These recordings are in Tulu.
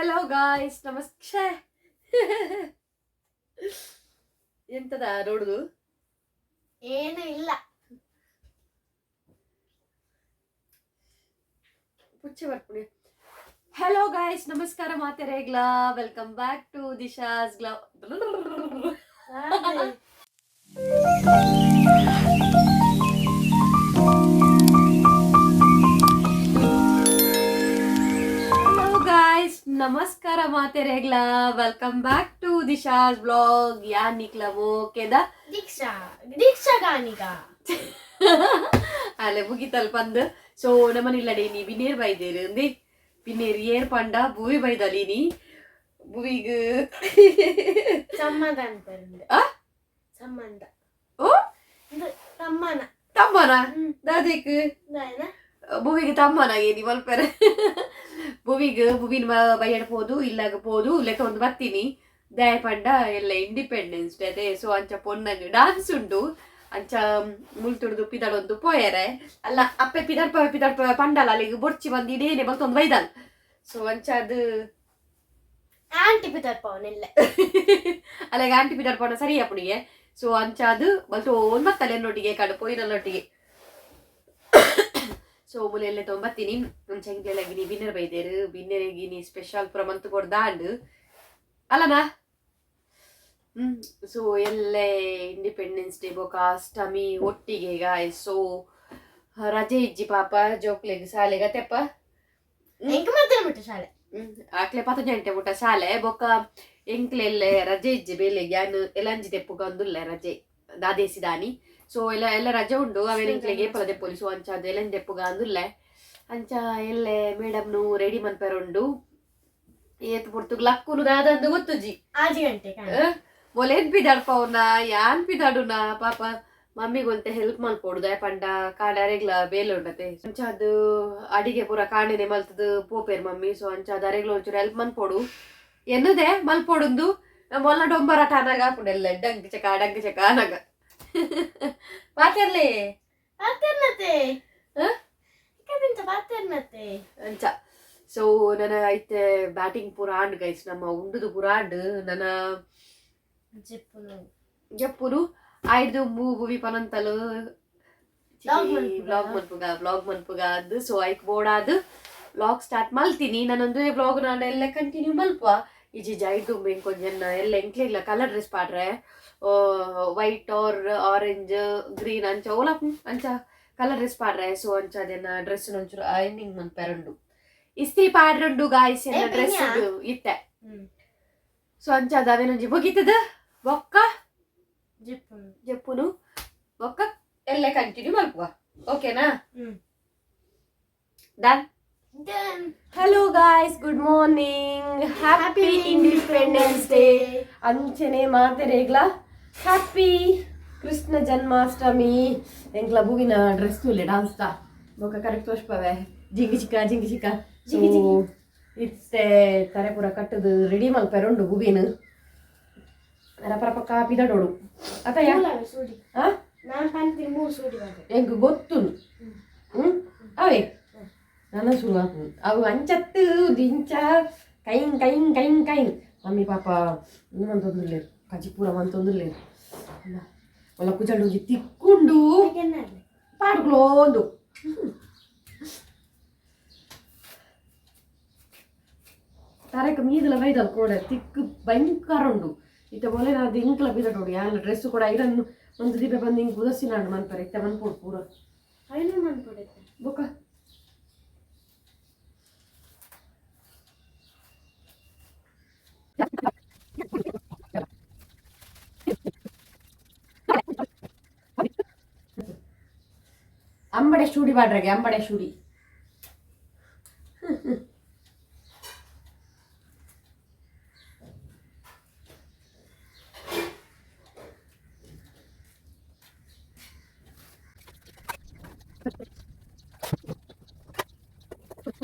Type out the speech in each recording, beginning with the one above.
Hello guys, namaste. ಎಂತದ ನೋಡುದು? ಏನು ಇಲ್ಲ. ಪುಚ್ಚೆ ಬರ್ಪುಣಿ. ಹಲೋ ಗಾಯ್ಸ್, ನಮಸ್ಕಾರ ಮಾತೆರೆಗ್ಲಾ. Welcome back to Disha's ಗ್ಲಾ. Hello guys, ನಮಸ್ಕಾರ ಮಾತೆರೆಗ್ಲಾ. Welcome back to Disha's vlog. ಯಾನ್ ನಿಕ್ಲ ಓಕೆದ ದೀಕ್ಷಾ ದೀಕ್ಷಾ ಗಾನಿಗ. ಅಲೆ ಮುಗಿತಲ್ ಪಂದ್. ಸೊ ನಮ್ಮನಿಲ್ಲಡೆ ನೀ ಬಿನ್ನೇರ್ ಬೈದೇರು ಅಂದಿ. ಬಿನ್ನೇರ್ ಏರ್ ಪಂಡ ಭೂವಿ ಬೈದಲಿ ನೀ ಭುವಿಗ್. ಸಂಬಂಧ ಅಂತಾರೆ. ಆ? ಸಂಬಂಧ. ಓ. ಇದು ತಮ್ಮನ. ತಮ್ಮನ? ಹ್ಮ್. ದಾದೇಕ್? ದಾಯನ? ಭುವಿಗೆ ತಮ್ಮನ ಏನಿ ಮಲ್ಪೆರೆ? ಭುವಿಗ್ ಭುವಿನ ಬೈಯಡ್ ಪೋದು ಇಲ್ಲಾಗ ಪೋದು ಲೆಕ್ಕ ಒಂದು ಬತ್ತೀನಿ. ದಯ ಪಂಡ ಎಲ್ಲ ಇಂಡಿಪೆಂಡೆನ್ಸ್ ಡೇ ಅದೇ. ಸೊ ಅಂಚ ಪೊನ್ನಗ್ ಡಾನ್ಸ್ ಉಂಡು. ಅಂಚ ಮುಲ್ತುಡ್ದು ಪಿದಡೊಂದು ಪೋಯರೆ. ಅಲ್ಲ, ಅಪ್ಪೆ ಪಿದಡ್ಪ ಪಿದಡ್ಪ ಪಂಡಲ, ಅಲ್ಲಿಗೆ ಬೊರ್ಚಿ ಬಂದು ಇಡೇನೆ ಬಲ್ತೊಂದು ಬೈದಲ್. ಸೊ ಅಂಚ ಅದು ಆಂಟಿ ಪಿತರ್ಪವನೆಲ್ಲ. ಅಲ್ಲಿಗೆ ಆಂಟಿ ಪಿದಡ್ಪವನ ಸರಿ ಅಪ್ಪನಿಗೆ. ಸೊ ಅಂಚ ಅದು ಬಲ್ತೋನ್ ಬತ್ತಲೆ ಎನ್ನೊಟ್ಟಿಗೆ ಕಡು ಪೋಯಿನಲ್ಲೊಟ್ಟಿಗೆ. ಸೊ ಮುಲೆಲ್ಲ ತೊಂಬತ್ತೀನಿ. ಅಂಚ ಎಂಕ್ಲೆಲ್ಲ ಗಿನಿ ಬಿನ್ನೆರ್ ಬೈದೇರು. ಬಿನ್ನೆರೆ ಗಿನಿ ಸ್ಪೆಷಲ್ ಪೂರ ಮಂತ್ ಕೊಡ್ದಾಂಡ್ ಅಲ್ಲನಾ? ಸೊ ಎಲ್ಲೆ ಇಂಡಿಪೆಂಡೆನ್ಸ್ ಡೇ ಬೊಕ ಅಷ್ಟಮಿ ಒಟ್ಟಿಗೆ ಗಾಯ್ಸ್. ಸೊ ರಜೆ ಇಜ್ಜಿ ಪಾಪ ಜೋಕ್ಲೆಗ್ ಶಾಲೆಗೆ ಅತ್ತೆಪ್ಪ. ಎಂಕ್ ಮಾತ್ರ ಬಿಟ್ಟು ಶಾಲೆ. ಆಕ್ಲೆ ಪತ್ತು ಗಂಟೆ ಮುಟ್ಟ ಶಾಲೆ. ಬೊಕ್ಕ ಎಂಕ್ಲೆಲ್ಲೆ ರಜೆ ಇಜ್ಜಿ ಬೇಲೆಗೆ. ಯಾನ್ ಎಲ್ಲಂಜಿ ತೆಪ್ಪುಗ ಅಂದುಲ್ಲೆ ರಜೆ ದಾದೇಸಿ ದಾನಿ. ಸೊ ಎಲ್ಲ ಎಲ್ಲ ರಜೆ ಉಂಡು. ಅವೇನು ಎಂಕ್ಲೆಗೆ ಏಪಲ ದೆಪ್ಪೊಲಿ. ಸೊ ಅಂಚ ಅದು ಎಲ್ಲಂಜಿ ತೆಪ್ಪುಗ ಅಂದುಲ್ಲೆ. ಅಂಚ ಎಲ್ಲೆ ಮೇಡಮ್ನು ರೆಡಿ ಮನ್ಪೆರ ಉಂಡು. ಏತ್ ಪೊರ್ತುಗ್ ಲಕ್ಕುನು ದಾದಂದು ಗೊತ್ತುಜಿ. 6 ಗಂಟೆ. ಮೊಲೇನ್ ಪಿದಾಡ್ಪವ್ನ, ಯಾನ್ ಪಿದಾಡುನ? ಪಾಪ ಮಮ್ಮಿಗೊಂತೆ ಹೆಲ್ಪ್ ಮಲ್ಪೊಡು. ದಾಯೆ ಪಂಡ ಕಾಡ ಅರೆಗ್ಲ ಬೇಲೆ ಉಂಡತೆ. ಅಂಚ ಅದು ಅಡಿಗೆ ಪೂರ ಕಾಂಡೆನೆ ಮಲ್ತದು ಪೋಪೇರ್ ಮಮ್ಮಿ. ಸೊ ಅಂಚ ಅದು ಅರೆಗ್ಲ ಒಂಚೂರು ಹೆಲ್ಪ್ ಮನ್ಪೊಡು ಎನ್ನುದೆ ಮಲ್ಪೊಡುಂದು. ಮೊಲ್ಲ ಡೊಂಬರಾಟ ಅನಾಗ ಆಪುಂಡು ಎಲ್ಲ. ಡಂಗ್ ಚಕ ಡಂಗ್ ಚಕ ಅನಾಗ ಪಾತೆರ್ಲೆ. ಪಾತೆರ್ನತೆ. ಹ? ಕದಿಂತ ಪಾತೆರ್ನತೆ. ಅಂಚ ಸೊ ನನ್ನ ಐತೆ ಬ್ಯಾಟಿಂಗ್ ಪೂರ ಆಂಡ್ ಗೈಸ್. ನಮ್ಮ ಉಂಡುದು ಪೂರ ಆಂಡ್. ನನ್ನ ಜೆಪ್ಪುನು. ಜಪ್ಪುನು ಆಯ್ದು ಭೂವಿ ಪನಂತಲು. Vlog ಮನ್ಪುಗ. ವ್ಲಾಗ್ ಮನ್ಪುಗ, ವ್ಲಾಗ್ ಮನ್ಪುಗ ಅದು. ಸೊ ಐಕ್ ಬೋಡಾದ್ ವ್ಲಾಗ್ ಸ್ಟಾರ್ಟ್ ಮಲ್ತೀನಿ. ನಾನೊಂದು ವ್ಲಾಗ್ ನಾನು ಎಲ್ಲ ಕಂಟಿನ್ಯೂ ಮಲ್ಪ. ಇಜಿ ಐದು ಇಂಕೊಂಜನ್ನ ಎಲ್ಲ ಎಂಕ್ಲೆಗ್ಲ ಕಲರ್ ಡ್ರೆಸ್ ಪಾಡ್ರೆ, ವೈಟ್ ಆರ್ ಆರೆಂಜ್ ಗ್ರೀನ್ ಅಂಚ ಓಲ ಅಂಚ ಕಲರ್ ಡ್ರೆಸ್ ಪಾಡ್ರೆ. ಸೊ ಅಂಚ ಅದನ್ನ ಡ್ರೆಸ್ ಒಂಚೂರು ಐನಿಂಗ್ ಮನ್ಪೆರುಂಡು, ಇಸ್ತ್ರಿ ಪಾಡ್ರುಂಡು ಗಾಯ್ಸ್ ಎನ್ನ ಏ, ಡ್ರೆಸ್ ಪಿನ್ಯಾ? ಇತ್ತೆ. ಹ್ಮ್. ಸೊ ಅಂಚ ಅದು ಅವೇನೊಂಜಿ ಮುಗೀತದ ಬೊಕ್ಕ ಜೆಪ್ಪುನು. ಜಪ್ಪುನು ಬೊಕ್ಕ ಎಲ್ಲ ಕಂಟಿನ್ಯೂ ಮಲ್ಪುವ, ಓಕೆನಾ? ಹ್ಮ್. Done. Done. Hello guys, good morning, happy Independence Day. ಅಂಚನೆ ಮಾತೆರೆಗ್ಲ ಹ್ಯಾಪಿ ಕೃಷ್ಣ ಜನ್ಮಾಷ್ಟಮಿ. ಎಂಕ್ಲ ಬೂವಿನ ಡ್ರೆಸ್ ತೂಲೆ ಡಾನ್ಸ್ ತಾ ಬೊಕ್ಕ ಕರೆಕ್ಟ್ ತೋಷ್ಪವೆ. ಜಿಂಗಿ ಚಿಕ್ಕ ಜಿಂಗಿ ಚಿಕ್ಕ ಜಿಂಗಿ ಜಿಂಗಿ. ಇತ್ತೆ ತರೆ ಪೂರ ಕಟ್ಟದು ರೆಡಿ ಮಲ್ಪೆರುಂಡು. ಬುವಿನ ರಪ ರಪ ಕಾಪಿ ದಡೋಡು ಅತಯ್ಯ. ಮೂಲವೆ ಸೂಡಿ. ಆ? ನಾನು ಪಂತಿನ ಮೂರು ಸೂಡಿ ಬಂದೆ. ಎಂಕ್ ಗೊತ್ತುಂಡು. ಹ್ಮ್, ಅವೇ ನನ್ನ ಶುರು ಆಪುಂಡು. ಅವು ಅಂಚತ್ತು ದಿಂಚ ಕೈನ್ ಕೈನ್ ಕೈನ್ ಕೈನ್. ಮಮ್ಮಿ ಪಾಪ ಮಂತೊಂದುಲ್ಲೇರು, ಕಜಿ ಪೂರ ಮಂತೊಂದುಲ್ಲೇರು. ಒಲ್ಲ ಕುಜಲ್ಡ್ ಒಂಜಿ ತಿಕ್కుంಡು. ಪಾಡ್ಗ್ಲೋಂದು ತರೆಕ್ ಮೀದಲ ಬೈದಲ್ ಕೋಡೆ ತಿಕ್ಕು ಭಯಂಕರ ಉಂಡು. ಇತ್ತೆ ಬೋಲೆ ನಾ ಇಂಕ್ಲ ಬಿದಟೋಡು. ಯಾನ್ ಡ್ರೆಸ್ ಕೂಡ ಐರನ್ ಒಂದು ದೀಪ ಬಂದು ಹಿಂಗೆ ಉದಸಿನಾಂಡು ಮನ್ಪರೆ. ಇತ್ತೆ ಮನ್ಪೋಡು ಪೂರ. ಐನೂರು ಮನ್ಪೊಡೈತೆ. ಬೊಕ್ಕ ಅಂಬಡೆ ಶೂಡಿ ಬಾಡ್ರಗೆ ಅಂಬಡೆ ಶೂಡಿ.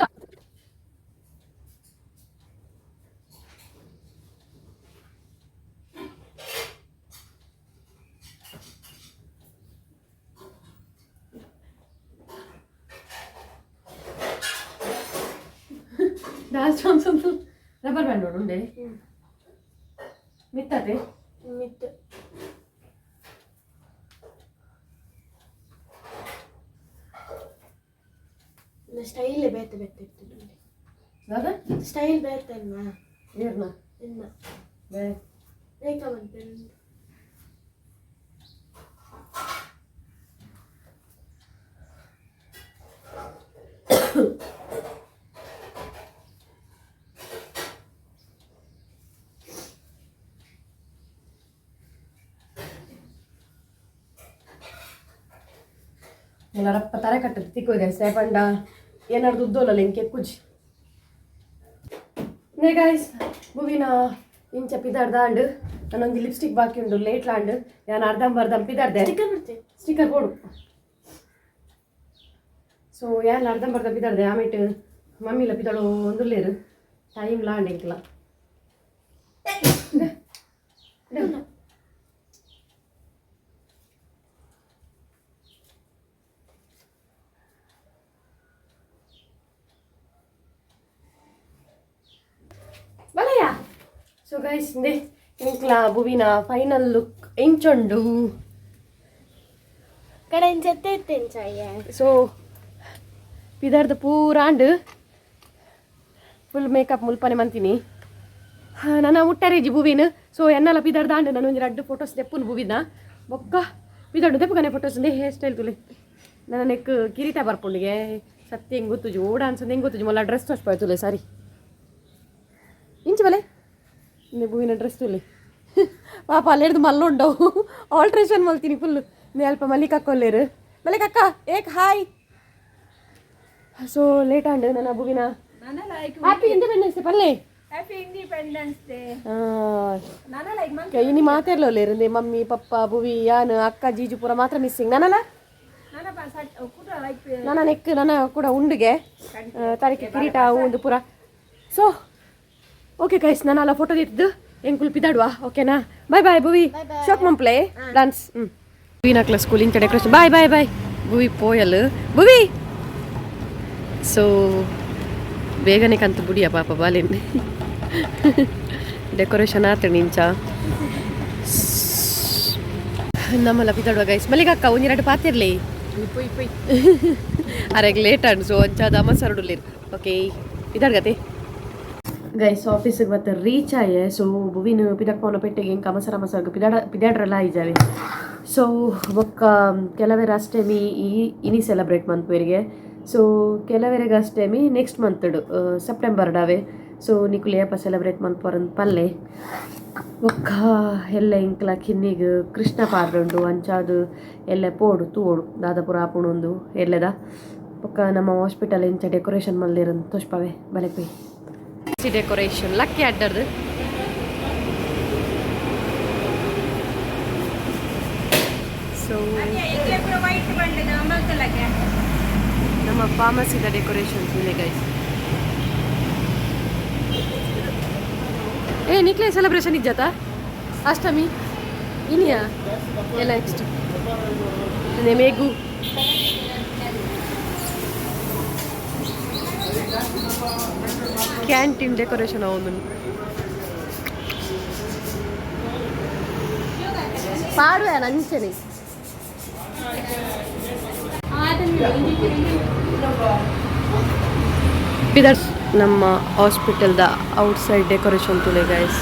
ಡಾನ್ಸ್. ರಬ್ಬರ್ ಬ್ಯಾಂಡ್ ಉಂಡೆ ಮಿತ್ತದೆ ಮಿತ್ತು ಸ್ಟೈಲ್ ಬೇತೆ ಬೇತೆ ಇರ್ತದೆ. ದಾದಾ. ಸ್ಟೈಲ್ ಬೇತೆ ಅಲ್ವಾ? ಏರ್ನ? ಇನ್ನ ಬೇ. ರೇಖಾ ಬಂತು. ಎಲ್ಲರಪ್ಪ ತಲೆ ಕಟ್ಟದು ತಿಕ್ಕೋಗ ಸೇಪಂಡ ಏನಾದ್ರು ಉದ್ದೋಲಲ್ಲ ಇಂಕೆ ಕುಜಿ ನೇ ಗಾಯ್ಸ್. ಭುವಿನ ಇಂಚ ಪಿದಾಡ್ದಾಂಡ್. ನಾನೊಂದು ಲಿಪ್ಸ್ಟಿಕ್ ಬಾಕಿ ಉಂಡು, ಲೇಟ್ ಲಾಂಡ್. ನಾನು ಅರ್ಧಂಬರ್ಧಂ ಪಿದಾಡ್ದೆ. ಸ್ಟಿಕ್ಕರ್ ಬಿಡ್ತೇನೆ. ಸ್ಟಿಕ್ಕರ್ ಕೊಡು. ಸೊ ಯಾನ್ ಅರ್ಧಂಬರ್ಧ ಪಿದಾಡ್ದೆ. ಆಮೇಟ್ ಮಮ್ಮಿಲ ಪಿದಾಳು ಒಂದುಲ್ಲೇರು. ಟೈಮ್ ಲಾಂಡ್ ಎಂಕ್ಲ. ಬಲಯ್ಯ. ಸೊ ಗೈಸ್, ಇಂದೆ ಎಂಕ್ಲ ಭುವಿನ ಫೈನಲ್ ಲುಕ್ ಎಂಚೊಂಡು. ಕಡೆ ಜೊತೆ ಇತ್ತೇನು ಚಾಯ. ಸೊ ಪಿದಾರ್ದ ಪೂರಾಂಡ್. Full make-up ಮುಲ್ಪನೆ ಮಂತೀನಿ. ನನ್ನ ಮುಟ್ಟರೇಜಿ ಭುವಿನ. ಸೊ ಎನ್ನಲ ಪಿದಾರ್ದ ಆಂಡ್. ನಾನು ಒಂಜಿ ರಡ್ಡು ಫೋಟೋಸ್ ದೆಪ್ಪುನು ಭುವಿನ. ಬೊಕ್ಕ ಪಿದಾರ್ಡು ದೆಪ್ಪುಗನೆ ಫೋಟೋಸ್. ಹೇರ್ ಸ್ಟೈಲ್ ತುಲೆ. ನನ್ನ ನೆಕ್ ಕಿರೀಟ ಬರ್ಪುಂಡಿಗೆ. ಸತ್ಯ ಹೆಂಗ್ ಗೊತ್ತುಜು ಓಡ ಅನ್ಸಂದು ಹೆಂಗ್ ಗೊತ್ತುಜು. ಮೊಲ್ಲ ಡ್ರೆಸ್ ತೋಚ್ಪಾಯ್ ತುಲೆ. ಸಾರಿ, ಇಂಚು ಬಲೆ. ಇಂದೆ ಭುವಿನ ಡ್ರೆಸ್ ತುಲೆ. ಪಾಪ ಅಲ್ಲೇಡ್ದು ಮಲ್ಲುಂಡವು. Alteration ಮಲ್ತೀನಿ full. ಅಲ್ಪ ಮಲ್ಲಿಕಕ್ಕ ಒಲ್ಲೇರು. ಮಲ್ಲಿಕಕ್ಕ, ಏಕ್ ಹಾಯ್. ಸೊ ಲೇಟ್ ಆಂಡ್. ನನ್ನ ಭುವಿನ ಹ್ಯಾಪಿ ಇಂಡಿಪೆಂಡೆನ್ಸ್ ಡೇ ಪಲ್ಲೆ. Happy independence day. ನಾನ ಲೈಕ್ ಮನ್. ಇನಿ ಮಾತಾಡ್ಲೋಲೇರು. ಮಮ್ಮಿ, ಪಪ್ಪ, ಭುವಿ, ಯಾನ್, ಅಕ್ಕ, ಜೀಜು ಪೂರ ಮಾತ್ರ ಮಿಸ್ಸಿಂಗ್ ನಾನಲ್ಲ. ನಾನ ಕೂಡ ಲೈಕ್. ನನ್ನ ನೆಕ್ ನನ್ನ ಕೂಡ ಉಂಡುಗೆ ತಾರೀಕು ಕಿರೀಟ ಒಂದು ಪೂರ. ಸೊ ಓಕೆ ಗೈಸ್, ನಾನು ಅಲ್ಲ ಫೋಟೋ ತೆಗೆದು ಎಂಕುಲ್ ಪಿದಾಡುವ, ಓಕೆನಾ? ಬಾಯ್ ಬಾಯ್ ಭುವಿ. ಶೋಕ್ ಮಂಪ್ಲೆ ಡಾನ್ಸ್. ಹ್ಞೂ, ಭುವಿನ ಸ್ಕೂಲ್ ಇಂಚ ಡೆಕೋರೇಷನ್. ಬಾಯ್ ಬಾಯ್ ಬಾಯ್ ಭುವಿ. ಪೋಯಲ್ ಭುವಿ. ಸೊ ಬೇಗನೆ ಕಂತು ಬುಡಿಯ ಪಾಪ ಬಾಲಿನ್. ಡೆಕೋರೇಷನ್ ಆತ ನಿಂಚ. ನಮ್ಮಲ್ಲ ಪಿದಾಡುವ ಗೈಸ್. ಮಲ್ಲಿಗಕ್ಕ, ಒಂದೆರಡು ಪಾತಿರ್ಲಿ. ಅರೆಗ್ ಲೇಟ್ ಅನ್ಸು ಅಂಚಾದ ಅಮಸರಡುಲ್ಲೇರು. ಓಕೆ, ಪಿದಾಡ್ಗತೆ ಗೈಸ್. ಆಫೀಸಿಗೆ ಮತ್ತೆ ರೀಚ್ ಆಯೆ. ಸೊ ಭುವಿನ ಪಿದಾಡ್ ಪೋನ ಪೆಟ್ಟಿಗೆ ಇಂಕ ಅಮಸರ ಅಮಸರ್ಗ್ ಪಿದಾಡ ಪಿದಾಡ್ರಲ್ಲ ಇದ್ದಾವೆ. ಸೊ ಬೊಕ್ಕ ಕೆಲವೆರ ಅಷ್ಟಮಿ ಈ ಇನಿ ಸೆಲೆಬ್ರೇಟ್ ಮನ್ಪುವೆರಿಗೆ. ಸೊ ಕೆಲವೆರೆಗ್ ಅಷ್ಟಮಿ ನೆಕ್ಸ್ಟ್ ಮಂತ್ ಸೆಪ್ಟೆಂಬರ್ ಡಾವೆ. ಸೊ ನಿಕುಲು ಏಪ ಸೆಲೆಬ್ರೇಟ್ ಮನ್ಪುವರಂದ್ ಪಲ್ಲೆ. ಬೊಕ್ಕ ಎಲ್ಲ ಇಂಕ್ಲ ಕಿನ್ನಿಗ್ ಕೃಷ್ಣ ಪಾಡ್ರುಂಡು. ಅಂಚಾದ್ ಎಲ್ಲೆ ಪೋಡು ತೂವೊಡು ದಾದ ಪೂರ ಆಪುಂಡು ಎಲ್ಲೆದ. ಬೊಕ್ಕ ನಮ್ಮ ಹಾಸ್ಪಿಟಲ್ ಇಂಚ ಡೆಕೋರೇಷನ್ ಮಲ್ದಿರಂದು ತೋಷ್ಪವೆ ಬಲೆ ಪೋಯಿ. ಡೆಕೋರೇಷನ್ ಲಕ್ಕಿ ಅಡ್ಡರ್ದು. ಸೊ ವೈಟ್ ಬಂಡದ ಮಲ್ತಲಗೆ. ನಮ್ಮ ಫಾರ್ಮಸಿದ ಡೆಕೋರೇಷನ್ ಇದೆ ಗೈಸ್. ಏ ನಿಕ್ಲೆ ಸೆಲೆಬ್ರೇಷನ್ ಇಜ್ಜಾತ ಅಷ್ಟಮಿ ಇನಿಯಾ ಎಲ್ಲ? ನೆಕ್ಸ್ಟ್ ಮೇಗು ಕ್ಯಾಂಟೀನ್ ಡೆಕೋರೇಷನ್ ಅವನು ಪಾಡುವ ಅಂಚನೆ. ಬಿದರ್ಸ್ ನಮ್ಮ ಹಾಸ್ಪಿಟಲ್ದ ಔಟ್ಸೈಡ್ ಡೆಕೋರೇಷನ್ ತುಲೆ ಗೈಸ್.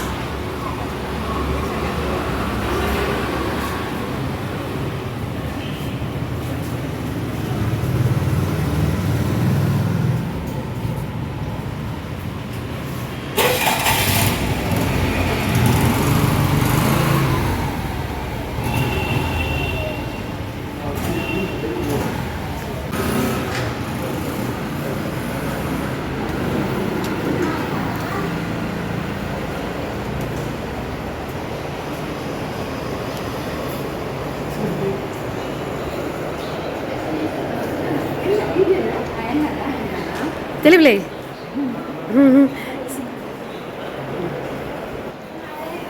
ತಿಳಿವ್ಲೆ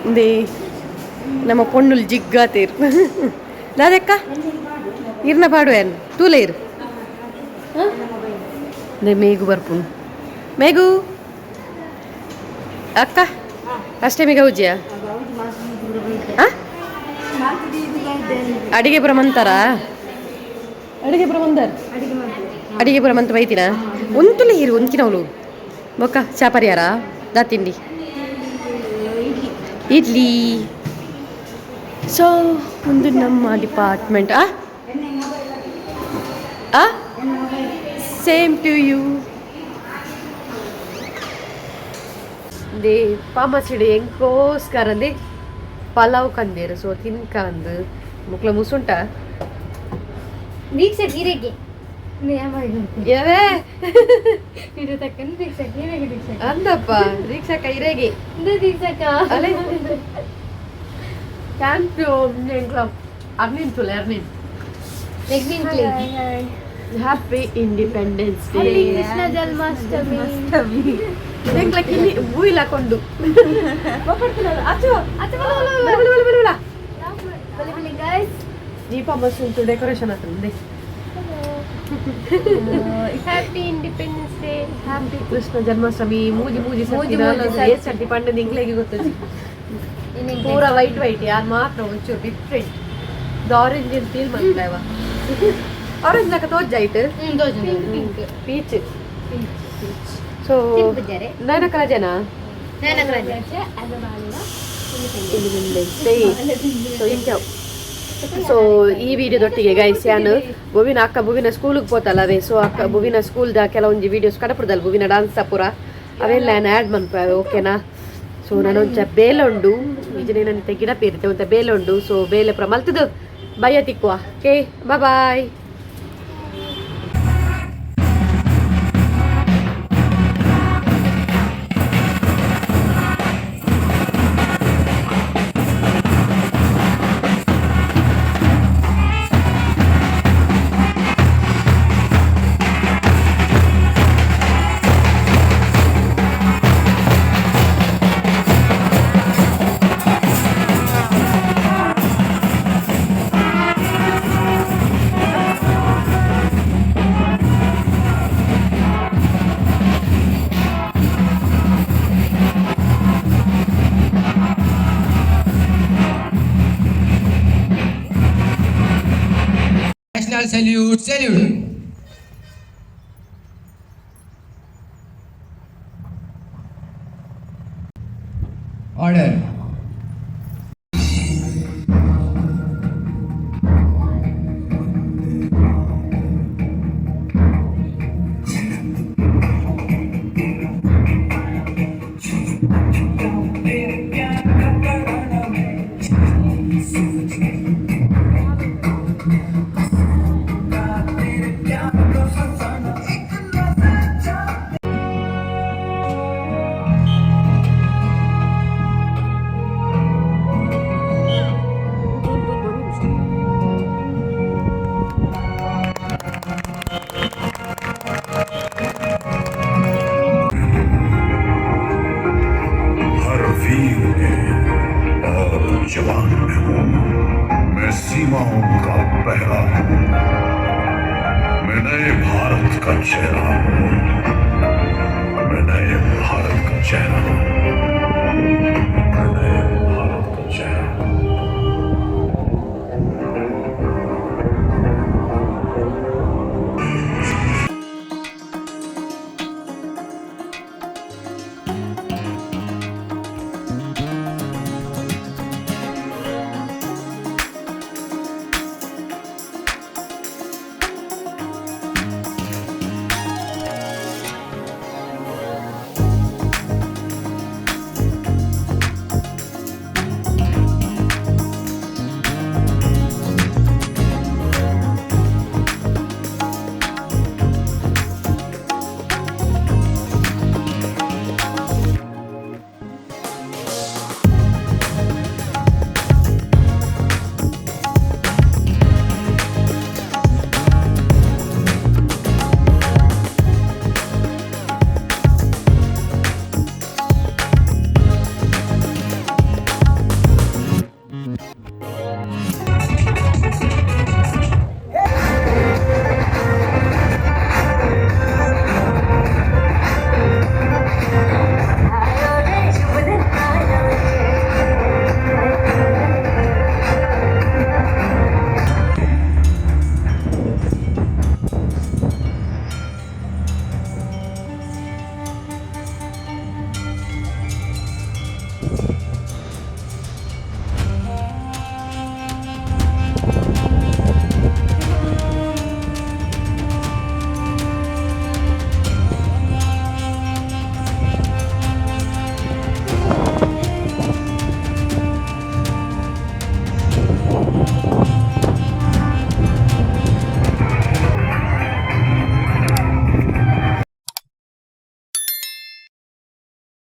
ಇಂದೇ ನಮ್ಮ ಪೊಣ್ಣುಲ್ ಜಿಗ್ಗಾತೇರು. ದಾದಕ್ಕ ಇರ್ನ ಪಾಡುವೇನ್ ತೂಲೆ ಇರು. ಮೇಗು ಬರ್ಪುನು ಮೇಗು. ಅಕ್ಕ ಅಷ್ಟಮಿಗೆ ಹೌಜಿಯಾ? ಅಡಿಗೆ ಪುರ ಮಂತಾರ? ಅಡಿಗೆ ಪುರ ಮಂದಾರ? ಅಡಿಗೆ ಪುರ ಮಂತ್ ಬೈತಿನ ಉಂತುಲೆ ಹೀರು ಉಂತಿನವಳು. ಬೊಕ್ಕ ಚಾಪರಿಯಾರ ದಾ ತಿಂಡಿ? ಇಡ್ಲಿ. ಸೊ ಒಂದು ನಮ್ಮ ಡಿಪಾರ್ಟ್ಮೆಂಟ್. ಆ ಆ ಸೇಮ್ ಟು you. They ಪಾಮಚಿಡಿ ಎಂಕೋಸ್ಕರ ಅಂದೆ ಪಲಾವ್ ಕಂದೇರು. ಸೊ ತಿನ್ಕಂದು ಮುಕ್ಲ ಮುಸುಂಟ. ದೀಕ್ಷಾ ಹೀರೆಗೆ.ಯವೇ. ಇದು ತಕ್ಕಂದು ದೀಕ್ಷಾ ಹೀರೆಗೆ ದೀಕ್ಷಾ. ಅಂದಪ್ಪ ದೀಕ್ಷಾ ಕೈರೇಗಿ. ದೀಕ್ಷಕ್ಕ. ಅಲೆ thank you ಎಂಕ್ಲ ಅರ್ನಿನ್ ತುಲೆ ಅರ್ನಿನ್. Happy independence day. Krishna Janmashtami. ಎಂಕ್ಲ ಕಿನ್ನಿ ಬೂಯಿಲ ಕೊಂಡು ಅಚ್ಚು ಬಲ ಬಲ ಬಲ ಬಲ. ಬಲಿ ಬಲಿ ಗೈಸ್. ದೀಪ ಮಸ್ತ್ decoration ಆತಂದೆ. Happy independence day. Happy Krishna Janmashtami. ಮೂಜಿ ಮೂಜಿ ಮೂಜಿ ಮೂಜಿ ಸರ್ತಿ. ಏಸ್ ಸರ್ತಿ ಪಂಡದ ಇಂಗ್ಲೇಗೆ ಗೊತ್ತುಜಿ. ಪೂರ ವೈಟ್ ವೈಟ್ ಯಾರು ಮಾತ್ರ ಒಂಚೂರು ಡಿಫ್ರೆಂಟ್ ಆರೆಂಜ್ ಅಂತ ಫೀಲ್ ಮಾಡ್ತಾವ. ಆರೆಂಜ್ ಲಕ ತೋಜ್ ಪಿಂಕ್. ಪೀಚ್. ಸೊ ನಯನಕ ರಜೆನಾ? Independence day. ಸೊ ಇಂಚ ಸೊ ಈ ವಿಡಿಯೋದೊಟ್ಟಿಗೆ ಗೈಸ್ ಯಾನು ಬುವಿನ ಅಕ್ಕ ಬುವಿನ ಸ್ಕೂಲಿಗೆ ಪೋತಲ್ಲ ಅವೇ. ಸೊ ಅಕ್ಕ ಬುವಿನ ಸ್ಕೂಲ್ದ ಕೆಲವೊಂಜಿ ವೀಡಿಯೋಸ್ ಕಡಪುರದಲ್ಲಿ ಬುವಿನ ಡಾನ್ಸ್ ಪೂರ ಅವೆಲ್ಲ ನಾನು ಆ್ಯಡ್ ಮನ್ಪ, ಓಕೆನಾ? ಸೊ ನಾನೊಂಚ ಬೇಲೆ ಉಂಡು ನಿಜನೇ ನನ್ನ ತೆಗಿನ ಪೇರಿತೆ ಒಂತ ಬೇಲೆ ಉಂಡು. ಸೊ ಬೇಲೆ ಪುರ ಮಲ್ತದು ಬಯ್ಯ ತಿಕ್ಕುವ. Okay, bye. National salute, salute. Order. हर वीर में और जवान में हूँ मैं, सीमाओं का पहरा हूँ मैं, नए भारत का चेहरा हूँ।